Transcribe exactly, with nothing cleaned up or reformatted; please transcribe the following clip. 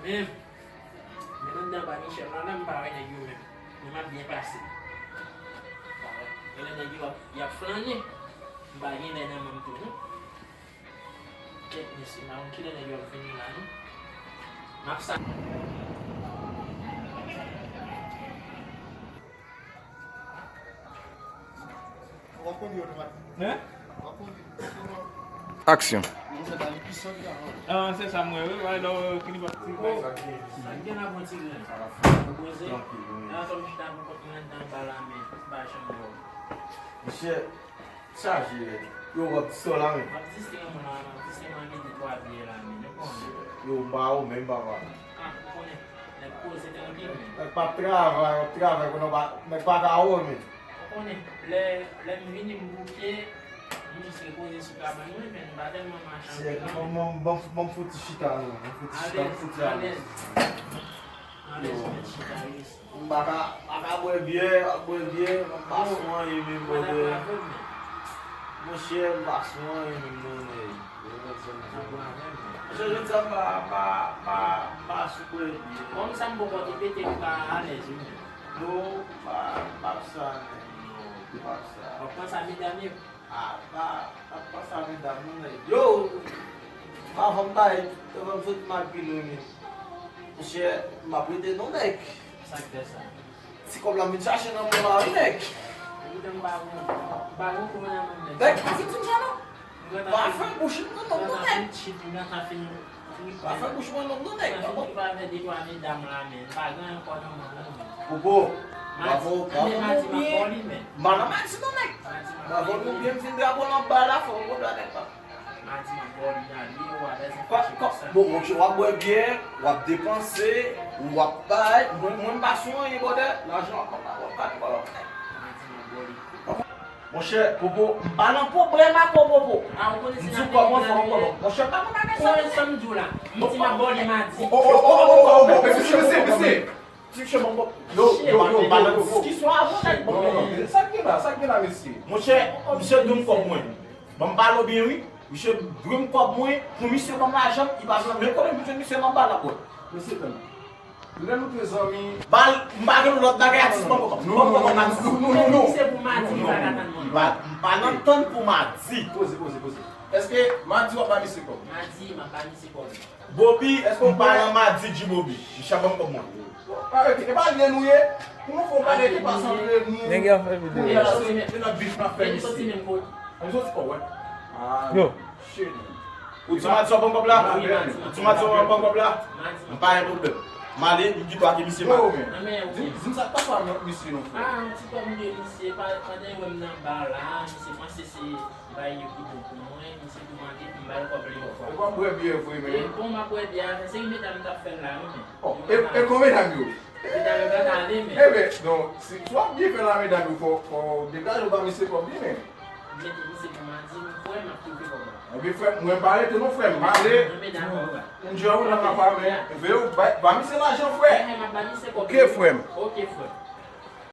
Men, men anndan pa Michel la, la, m pa wè nèg yo menm. Men m ap byen pase. Pa wè. Gen lè nèg yo ap, y ap flannen. M pa gen lè nan men m tou, non. Kèt mesye, m pa konn kilè nèg yo ap vini la, non. M ap sa. Hein? Aksyon. Ah, se sa mwen, wi, wè, lò, Clipper. Oh. Sa gen la, bon ti grenn. Ou poze? Nan tòm chita pou kont mwen anndan ba la, men pa janm wè w. Misye, chaje, yo wòb sò la, men. M ap distire mwen la, m ap distire mwen gen de twa biyè la, men. Nou konnen. Yo, m pa ou menm, papa. Ah, ou konnen. Nèg poze trankil, men. Nèg pa travay, w ap travay, konnen w pa, nèg pa ka wè w, men. Ou konnen, lè, lè m vini, m bouke, m jis repoze sou kabann mwen, men m pa tèlman mache anpil, non. Bon, bon, bon, bon, fouti chita, non. Bon, fouti chita, fouti alèz. Alèz, alèz, men chita, wi. M pa ka, pa ka bwè byè, pa bwè byè, m pa sou anyen menm, brother. Monchè, m pa sou anyen menm, non, nèg. Monchè, jodi a, m pa, pa, pa, m pa sou bwè byè. Kòm sa m poko te pete, m pa alèz, wi, menm. Non, m pa, m pa sa, menm. Non, m pa sa. W ap pran sa medam yo? Ah, pa, pa, pa sa, medam, non, nèg. Yo! Avan m bay, avan m soti m ak Pino, men. Monchè, m ap rete non, nèg. Sa k fè sa? Ti kòb la m vin chache nan men la, wi, nèg. Epi m pa gon, m pa gon kou nan men m, nèg. Nèg, pa fin di m sa, non. Pa fè bouch non, non, non, nèg. Pa fè bouch mwen non, non, nèg. Popo, bravo, bravo nou byen. M pa nan madi non, nèg. Bravo nou byen, m fin drapo nan ba la, fò w konprann, nèg. Bon, ok, w ap bwè byè, w ap depanse, w ap bay, mwen, mwen m pa sou anyen, brother. Lajan w ap, w ap gade kòlòk, nèg. Monchè, Popo, m pa nan pwoblèm ak ou, Popo. Ah, ou konnen se nan peyi la, men. Monchè, pa konn bagay sa. Ou wè sa m di w la? M di m ap ba w li madi. Oh, oh, oh, oh, oh, oh, mesye, mesye, mesye. Ti chè, bon, bon. Yo, yo, yo, pa nan diskisyon avè w, nèg. Non, non, non. Sa k gen la, sa k gen la, mesye? Monchè, misye dwe m kòb mwen. Ban m pale w byen, wi. Misye dwe m kòb mwen. Pou misye ban m lajan, li pa jwenn menm kote m jwenn misye nan ba la, bro. Mesye, tann. Lè nou te zanmi. Bal, m pa gen lòt bagay, atis, ban m kòb. Non, non, non, non, non, non, non. Se pou madi, li pa ka tann mwen. M pa, m pa nan tann pou madi. Poze, poze, poze. Èske madi w ap ba misye kòb? Madi, m ap ba misye kòb. Bobi, èske w pa nan madi, di Bobi? Misye ap ban m kòb mwen. Arete, e pa lye nou ye. Pou nou fè yon bagay ki pa sanble nou. Nèg yo ap fè videyo. Kounye a la, se, se nan bif n ap fè misye. Ann soti kò, wè. Ah, yo. Shit. Ou di madi w ap ban m kòb la? Ou di madi w ap ban m kòb la? M pa gen pwoblèm. M ale, m kite w ak misye, m ale. Di, di m sa k pase avèk misye non, frè. Ah, yon ti kòb m gen misye, pa, pandan l wè m nan ba la, misye panse se bagay yo ki bon pou mwen, misye demande pou m ba l kòb li yon fwa. E w ap bwè byè vre, men. E bon, m ap bwè byè a, se medam k ap fè l la, wi, men. Oh, e, e kon medam yo? Medam yo pa t ale, men. Eben, non, si, si w ap byen fè la medam yo, fò, fò w degaje w ba misye kòb li, men. Mete misye pou madi, m kwè m ap twouve kòb la. Ebyen, frè m, mwen pa rete non, frè m, m ale. Non, medam yo pa. M di a ou nan papa, men, veye w, ba, ba misye lajan, frè. Ehe, m ap ba misye kòb li. Ok, frè m. Ok, frè m.